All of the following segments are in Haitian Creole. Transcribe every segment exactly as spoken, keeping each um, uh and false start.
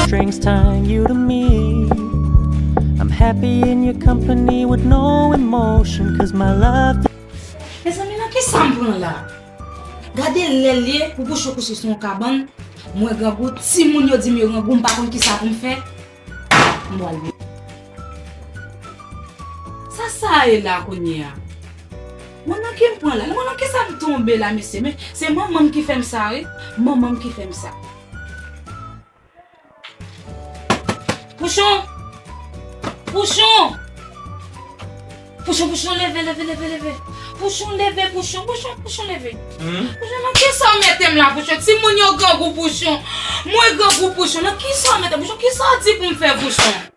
Strings tying you to me. I'm happy in your company with no emotion, 'cause my love. Mezanmi, nan kisa m pran la? Gade lè l ye pou Pouchon kouche sou yon kabann. Mwen grangou, timoun yo di m yo grangou, m pa konn kisa pou m fè. M pral vin. Sa sa ye la kounye a? Mwen nan ki m pran la? Mwen nan kisa m tonbe la, mesye? Men se manman m ki fè m sa, wi. Manman m ki fè m sa. Pouchon! Pouchon! Pouchon, Pouchon, leve, leve, leve, leve. Pouchon, leve, Pouchon, Pouchon, Pouchon, leve. Pouchon, nan kisa w mete m la, Pouchon? Timoun yo grangou, Pouchon. Mwen grangou, Pouchon. Nan kisa w mete m, Pouchon? Kisa w di pou m fè, Pouchon?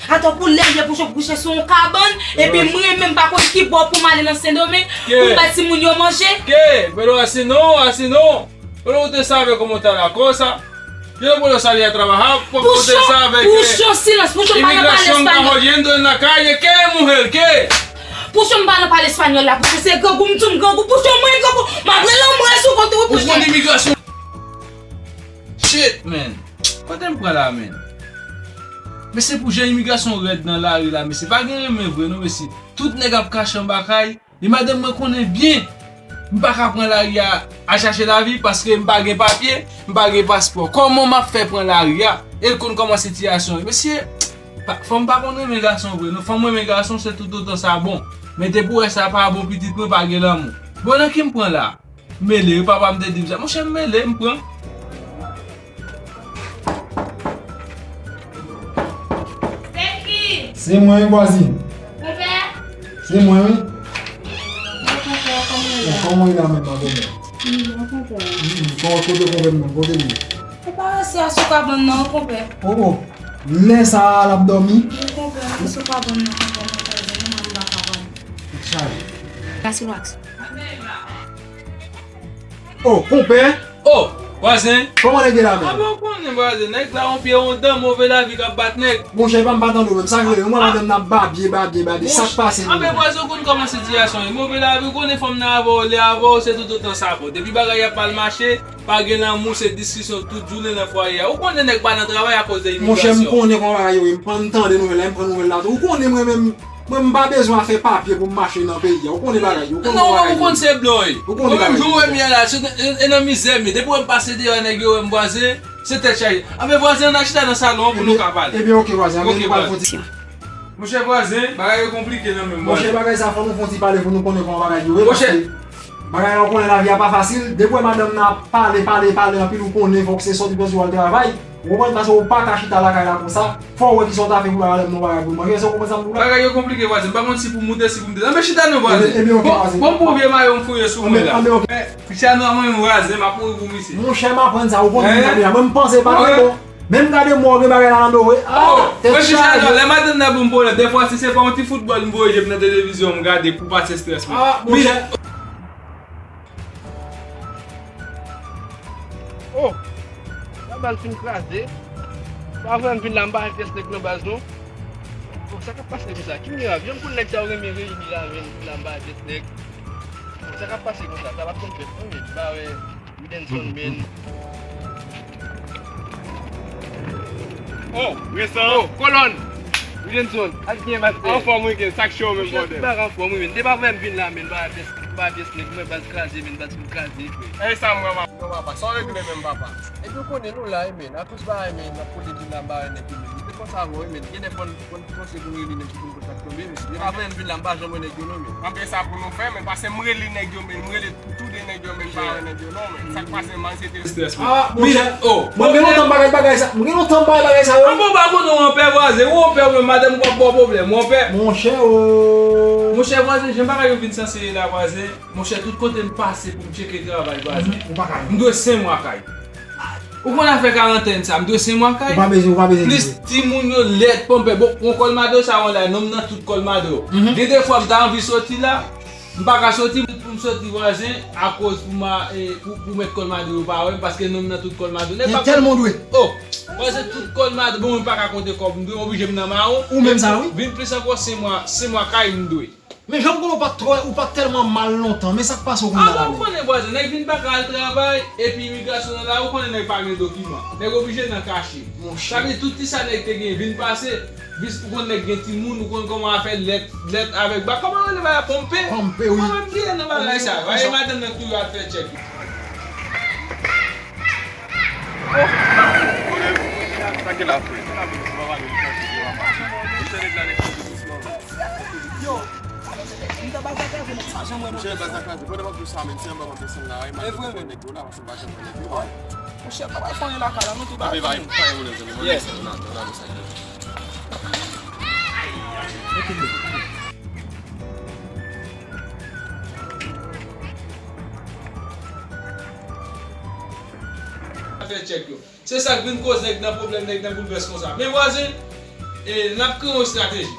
Atò pou lè l ye Pouchon kouche sou yon kabann, epi mwen menm pa konn ki bò pou m ale nan Sendomeng pou m bay timoun yo manje. Ke? Pero así no, así no. Pero usted sabe cómo está la cosa. Yo no puedo salir a trabajar porque usted sabe que Pouchon, silans, Pouchon, pa nan pale espanyòl. Está jodiendo en la calle. ¿Qué, mujer? ¿Qué? Pouchon, m pa nan pale espanyòl la, Pouchon, se grangou, m di w m grangou, Pouchon, mwen grangou, m ap rele anmwey sou kont ou, wi, Pouchon. Ou konn imigrasyon. Shit, man. Kote m pran la, man? Mesye, pou jan imigrasyon rèd nan lari la, mesye, pa gen renmen vre non, mesye. Tout nèg ap kache anba kay. E madanm mwen konnen byen m pa ka pran lari a al chache lavi paske m pa gen papye, m pa gen paspò. Kòman m ap fè pran lari a? E l konn kòman sitiyasyon ye. Mesye, pa, fanm pa konn renmen gason vre non. Fanm renmen gason, se toutotan sa bon. Men depi w wè sa pa bon, pitit mwen, pa gen lanmou. Bon, nan ki m pran la? Mele, wi, papa m te di m sa. Monchè, m mele, m pran. Se ki? Se mwen, wi, vwazin. Konpè? Se mwen, wi. Wi, konpè, kòman w ye la? Kòman w ye la menm, madanm? Wi, bon, konpè. Mm, mm, kòman, kote konpè m nan? Kote li ye? Ou pa resi a sou kabann nan, wi, konpè. Oh, oh. Lè sa a, l ap dòmi? Wi, konpè, li sou kabann nan, konpè, mwen pa jwenn li, mwen pa kapab. Tèt chaje. Pase lwaks. Oh, konpè! Oh, vwazen! Kòman nèg ye la menm? A bon, ou konnen vwazen, nèg la yon pye yon dan, move lavi k ap bat nèg. Monchè, pa m pa tande w menm, sa k rele, mwen madanm nan ap babye, babye, babye, sa k pase nou menm? Anben vwazen, ou konn kòman sitiyasyon ye, move lavi, ou konnen fanm nan avè w, li avè w, se toutotan sa bon. Depi bagay ap mal mache, pa gen lanmou, se diskisyon tout jounen nan fwaye a. Ou konnen nèg pa nan travay akoz de imigrasyon. Monchè, m konnen kòman bagay yo ye, m pran, m tande nouvèl la, m pran nouvèl la tou. Ou konnen mwen menm, Mwen, m pa bezwen afè papye pou m mache nan peyi a. Ou konnen bagay yo, ou konnen bagay yo. Non, ou konn se blan w ye. Ou konnen bagay yo. Mwen menm, jan w wè m ye la, se, e, e nan mizè m ye. Depi w wè m pase deyò, nèg yo wè m vwazen, se tèt chaje. Anben vwazen, ann al chita nan salon an pou nou ka pale. Ebyen, ebyen, oke, vwazen. Anben, nou pral fè yon ti. Monchè vwazen, bagay yo konplike nan men m, vwazen. Monchè, bagay sa, fò nou fè yon ti pale pou nou konnen kòman bagay yo ye, paske bagay la, ou konnen lavi a pa fasil. Depi w wè madanm nan ap pale, pale, pale anpil, ou konnen fòk se sòti, sòti al travay. Ou konprann? Paske ou pa ka chita lakay la konsa. Fò w wè kisa w ta fè pou bay madanm nan yon bagay pou l manje. Èske w konprann sa m di w la? Bagay yo konplike, vwazen. M pa konn si pou m moute, si pou m desann. Anben chita non, vwazen. Ebyen, ebyen, oke, vwazen. Bon, bon, bon vye mayo m fouye sou mwen la. Anben, anben, oke. Chita non, mwen menm, vwazen, m ap mouri pou misye. Monchè, m aprann sa. Ou konn vin gade la. Mwen, m panse pa gen bon. Menm gade mò gen bagay la nan do, wi. Ah, tèt chaje. Lè madanm nan ban m pwoblèm, dèfwa, si se pa yon ti foutbòl m voye je m nan televizyon, m gade pou pase estrès mwen. Ah, monchè. Oh! Sa bal fin kraze. Pa vre m vin la, m pa wè pyès nèg nan baz non. Bon, sa k ap pase konsa? Ki mirak? Jan m konn nèg sa yo renmen reyini la, men m vin la, m pa wè pyès nèg. Bon, sa k ap pase konsa? Sa pa t konn fèt non, men m pa wè Widenson, men. Oh, Wilson. Oh, kolòn. Wilson, ak byen master. Anfòm wi, gen sa k cho menm, brother. Monchè, tout bagay anfòm wi, men. Depi apre m vin la, men, m pa pyès, m pa pyès nèg, mwen baz kraze, men, baz fin kraze, frè. E sa m wè, m ap, non, papa, sa w regle menm, papa. Epi w konnen nou la, wi, men, akoz bagay, men, n ap pote vin la, m pa wè nèg yo, men. Li te konsa avè w, wi, men. Gen nèg fò n, fò n panse pou n rele nèg ki konn kontak yo, men, men. Depi apre m vin la, m pa janm wè nèg yo, non, men. Anben sa pou nou fè, men, paske m rele nèg yo, men, m rele Tou de nèg yo menm pa wè nèg yo non, men sa k pase m ansyete. Strès mwen. Ah, monchè. Oh, mwen gen lontan m pa gade bagay sa. Mwen gen lontan m pa gade bagay sa yo. Ah, bon, pa konnen w anpè, vwazen. Ou anpè, ou menm madanm ou p ap ba w pwoblèm, ou anpè. Monchè, oh. Monchè, vwazen, jan bagay yo vin sanse ye la, vwazen. Monchè, tout kote m pase pou m tcheke travay, vwazen. Ou pa ka. M dwe senk mwa kay. Ou konn afè karantèn sa, m dwe senk mwa kay. Ou pa bezwen, ou pa bezwen. Plis timoun yo lèd, pòmpè. Bon, yon kòlmado sa yon la, nonm nan tout kòlmado. Gen de fwa m ta anvi soti la, M pa ka soti, pou m soti vwazen, akoz pou ma, e, pou, pou mèt kòlmado yo pa wè m, paske nonm nan tout kòlmado. Nèg pa tèlman dwe. Oh, vwazen tout kòlmado, bon, mwen pa ka konte kòb, m dwe oblije m nan mawon. Ou menm sa, wi. Vin plis ankò, senk mwa, senk mwa kay m dwe. Men jan m konnen ou pa t twò, ou pa t tèlman mal lontan, men sa k pase w kounye a la menm? Ou konnen vwazen, nèg vin pa ka al travay, epi imigrasyon nan la, ou konnen nèg pa gen dokiman. Nèg oblije nan kache. Sa vle di tout ti sa nèg te gen vin pase, vis ou konn nèg gen timoun, ou konn kòman afè lèt, lèt avèk ba, kòman rele bagay la, ponpe? Ponpe, wi. Mwen menm bliye nan bagay sa. Madanm nan toujou ap fè tchèk. Sa gen la, frè? Yo, m ta ba zak la, men m pa janm wè nèg yo. Monchè, ba zak la, pandan m ap di sa, men, se anba m ap desann la, wi, m ap desann nèg yo la, paske m pa janm wè nèg yo. Monchè, pa bay fanyen lakay la, nou tou ba fanyen. Yes. Fè tchèk yo. Se sa k vin koz nèg nan pwoblèm, nèg nan boulvès konsa. Men vwazen, e, n ap kreye yon estrateji.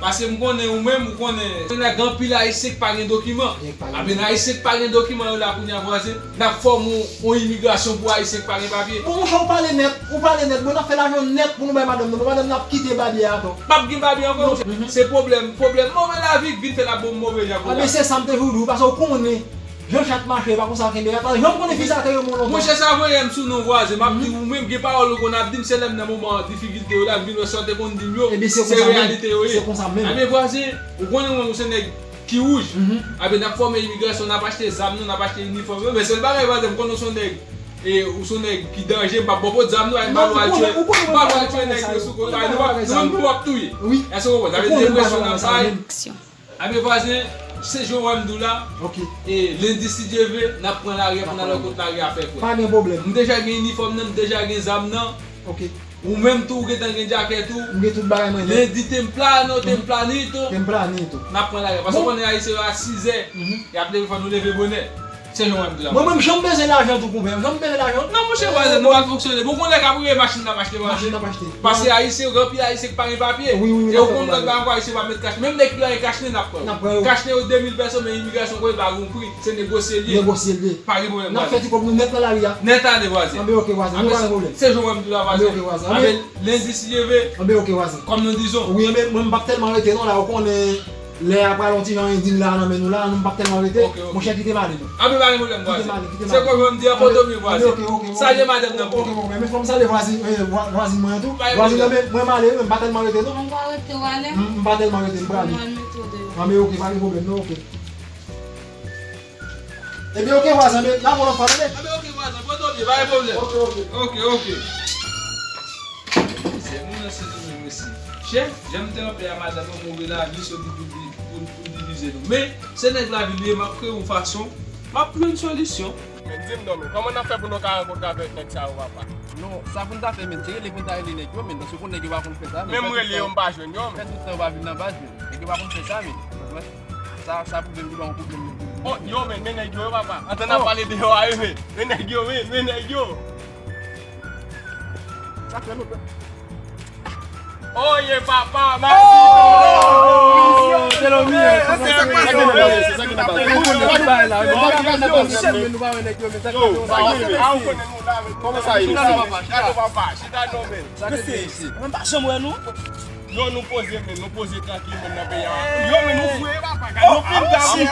Paske m konnen ou menm, ou konnen, nèg anpil Ayisyen k pa gen dokiman. Gen pa gen. Aben, Ayisyen k pa gen dokiman yo la kounye a, vwazen, n ap fòme yon, yon imigrasyon pou Ayisyen k pa gen papye. Bon, monchè, ou pale nèt, ou pale nèt. Bon, n ap fè lajan nèt pou nou bay madanm nan. Bon, madanm nan ap kite babye a ankò. P ap gen babye ankò, monchè. Se pwoblèm, pwoblèm move lavi k vin fè l ap bon move jan kounye a. Aben, se sa m te vle di w, paske ou konnen. Jan chat mache, e pa konsa kenbe rèt la. Jan m konnen fi sa te renmen w lontan. Monchè, sa voye m sou non vwazen. M ap di ou menm, gen pawòl ou konn ap di m, se lè m nan moman difikilte yo la, m vin wè sa w te konn di m yo, se reyalite yo ye. Se konsa menm. Ebyen, vwazen, ou konnen mwen, ou se nèg ki wouj. Ebyen, n ap fòme imigrasyon, n ap achte zam nou, n ap achte inifòm yo. Men sèl bagay, vwazen, m konnen ou se yon nèg, e, ou se yon nèg ki danje, m p ap ba w pot zam nou, m pa pral tchwe, m pa pral tchwe nèg yo sou kote, nou menm tou w ap touye. Èske w konprann? Sa vle di enpresyon n ap bay. Amen vwazen, se jan w wè m di w la. E lendi, si Dye vle, n ap pran lari a pou n al wè kot lari a fè kwè. Pa gen pwoblèm. M deja gen inifòm nan, m deja gen zam nan. Ou menm tou, ou gentan gen djakèt ou. M gen tout bagay mwen nèt. Lendi, tempranito, tempranito. Tempranito. N ap pran lari a. Paske w konnen Ayisyen yo a sizè, y ap leve, fò nou leve bonè. Se jan w wè m di la. Mwen menm, jan m bezwen lajan tou, konpè. Jan m bezwen lajan. Non, monchè, vwazen, nou pral fonksyone. Bon, kounye a ka prive machin n ap achte, vwazen. Machin n ap achte. Paske Ayisyen, gen anpil Ayisyen ki pa gen papye. Wi, wi, wi. E ou konn lòt bagay ankò, Ayisyen pa met kach. Menm nèg ki pa gen kach nen, n ap pran yo. N ap pran yo. Kach nen yo de mil pèso, men imigrasyon konnen pa gen yon pri. Se negosye l ye. Negosye l ye. Pa gen pwoblèm, vwazen. N ap fè ti kòb nou nèt nan lari a. Nèt ale, vwazen. Anben, oke, vwazen. Nou pa gen pwoblèm. Se jan w wè m di la, vwazen. Anben, oke, vwazen. Anben, lendi, si Dye vle. Anben, oke, vwazen. Kòm nou di zon. Wi, anben, mwen, m p ap tèlman rete, non, la, ou konnen. Lè a pral yon ti jan endin la nan men nou la, nou pa tèlman rete. Monchè, kite m ale non. Anben, pa gen pwoblèm, vwazen. Kite m ale, kite m ale. Se konsa m di an, poto byen, vwazen. Anben, oke, oke, oke. Salye madanm nan pou mwen. Oke, oke, men fò m salye vwazen, eh, vwa-, vwazin mwen an tou. Vwazin nan, men mwen m ale, men m pa tèlman rete non. Ou pa rete, w ale? M, m pa tèlman rete, m prale. Mwen mete w deyò. Anben, oke, pa gen pwoblèm non, oke. Ebyen, oke, vwazen, men n ap wè lòt fwa, tande? Anben, oke, vwazen, poto byen, pa gen pwoblèm. Oke, oke. Oke, oke. Se moun nan se nou menm mesye. Chè, jan m te anpe a madanm nan, move lavi soti pou di-, pou, pou divize nou. Men, se nèg lavil li ye, m ap kreye yon fason, m ap jwenn solisyon. Men di m non, men kòman n ap fè pou nou ka rankontre avèk nèg sa yo, papa? Non, sa pou n ta fè, men, se rele pou n ta rele nèg yo, men, paske nèg yo pa konn fè sa, men. Menm rele yo, m pa jwenn yo, men. Fè tout tan yo pa vin nan baz, men. Nèg yo pa konn fè sa, men. Sa, sa pwoblèm ki ba yon pwoblèm, men. Oh, yo, men, men nèg yo, papa. Antan n ap pale de yo a, men. Men nèg yo, men, men nèg yo. Sa fè lontan. Oye, papa, mèsi. Oh, se lo mye. Se sa k pase, se sa k pase. Kòman sa ye? Chita non, papa, chita non, men. Sa se isi. Mwen pa janm wè nou. Yo, nou poze, men, nou poze trankil, men, nan peyi a. Yo, men, nou fre, papa. Gade, nou fin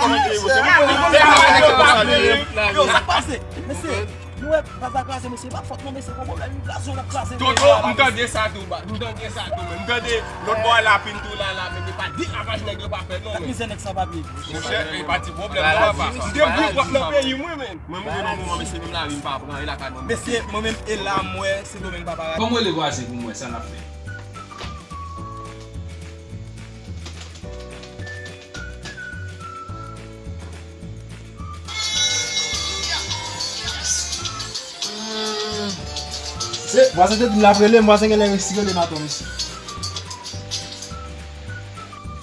ta. Yo, sa k pase? Mesye, nou wè, baz la kraze, mesye, pa fòt non, mesye, gon pwoblèm, kraze, kraze. Toto, m tande sa tou, ba, m tande sa tou, men. M tande lòt bò a lapin tou la, la, men, se pa de lavaj nèg yo pa fè, non, men. Mizè nèg san papye. Monchè, e pa ti pwoblèm, non, papa. M te vle pwòp nan peyi, mwen, men. Mwen, mwen, non, mwen, mesye, menm lavi, m pa pran, e lakay mwen. Mesye, mwen menm, e la, m wè, Sendomeng pa parèt. Ban m rele vwazen pou m wè sa n ap fè. Se, vwazen te di m l ap rele m, vwazen genlè resi rele m atò, mesye.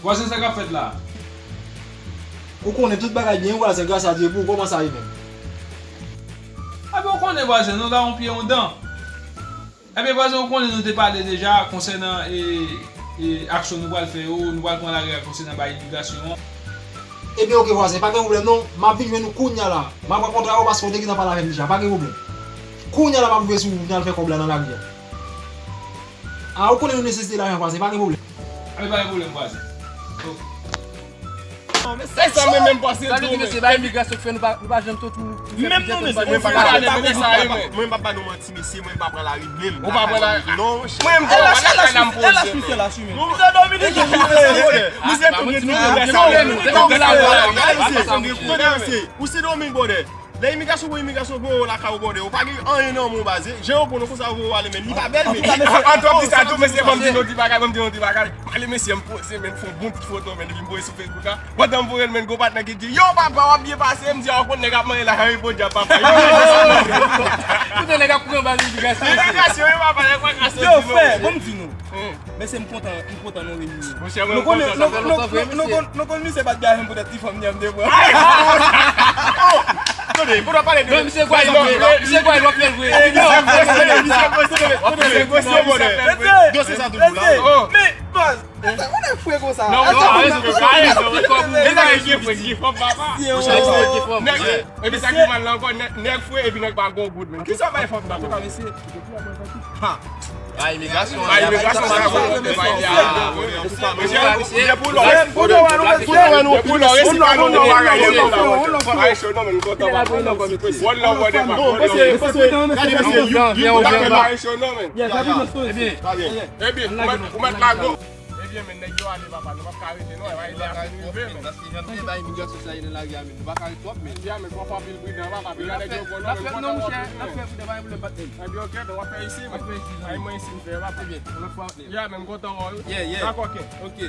Vwazen, sa k ap fèt la? Ou konnen tout bagay byen, vwazen, gras a Dye pou ou, kòman sa ye menm? Ebyen, ou konnen, vwazen, nou la yon pye, yon dan. Ebyen, vwazen, ou konnen nou te pale deja konsènan, e, e, aksyon nou pral fè yo, nou pral pran lari a konsènan bay imigrasyon an. Ebyen, oke, vwazen, pa gen pwoblèm non. M ap vin jwenn ou kounya la. M ap pran kontra yo paske w te gentan pale avè m deja. Pa gen pwoblèm. Kounya la, m ap rive sou ou, vin al fè kòb la nan lari a. A, ou konnen nou nesesite lajan, vwazen, pa gen pwoblèm. Ebyen, pa gen pwoblèm, vwazen. Oke. Se sa mwen menm panse tou, men. Sa vle di, mesye, ba imigrasyon k fè nou pa, nou pa janm soti, nou fè pye nou pa. Mwen pa, mwen pa ba nou manti, mesye, mwen pa pran lari menm. Ou pa pran lari? Non, monchè. Mwen menm, ou se Dominiken, ou se Dominiken, brother. Ou se Dominiken, brother. Lè imigrasyon pran imigrasyon voye w lakay ou, brother, ou pa gen anyen nan men w, baz. Jan yo pran nou konsa, yo voye w ale, men li pa bèl, men. An, an, antan w di sa tou, mesye, ban m di nou ti bagay, ban m di nou ti bagay. Ale, mesye, m poze, men, m fè yon bon ti foto, men, epi m voye sou Facebook la. Pandan m voye l, men, gon patnè ki di, "Yo, papa, w ap byen pase." M di, "A, w konn nèg ap manyen la, Harry Potter, papa." Kote nèg ap pran bal imigrasyon? Imigrasyon, wi, papa, nèg pa ka soti, non. Yo, frè, ban m di nou. Mesye, m kontan, m kontan nou reyini. Monchè, mwen kontan. Nou konn, nou konn misye pa t gen ayen poutèt ti fanm li an m te pran. Tande, pou nou pale de... Non, misye Gwayil, misye Gwayil, w ap fè l vre. Misye Gwayil, w ap fè l vre. Dosye sa toujou la. Men, baz, ou nèg fre konsa. Non, non, pa rezon, pa rezon. Li pa gen fre, li gen fanm, papa. Nèg, epi sa ki mal la ankò, nèg, nèg fre, epi nèg pa gon goud, men. Kisa bay fanm sa? Antouka, mesye, Ha. Pa imigrasyon, pa imigrasyon, sa, bon, bon, bon, bon. Mesye, mesye, depi w lò, depi w lò, depi w lò, resi pa nou, nou bagay, nou bagay. One love, one love, one love. Ebyen, ebyen, ou mèt, ou mèt lago. Ebyen, men, nèg yo ale, papa, nou p ap ka rete, non, e pa lè a fin rive, men. Paske jan de bay imigrasyon sa ye nan lari a, men, nou pa ka ret twòp, men. Ya, men, fò fè anpil pridan, papa, piga nèg yo pran, non, men, kontan w ap viv, men. Ebyen, oke, men, w ap fè isi, men. Ay, mwen isi, m fè, papa. Ebyen, yon lòt fwa, ya, men, m kontan wè w, wi. Yeah, yeah. Dakò, oke. Oke.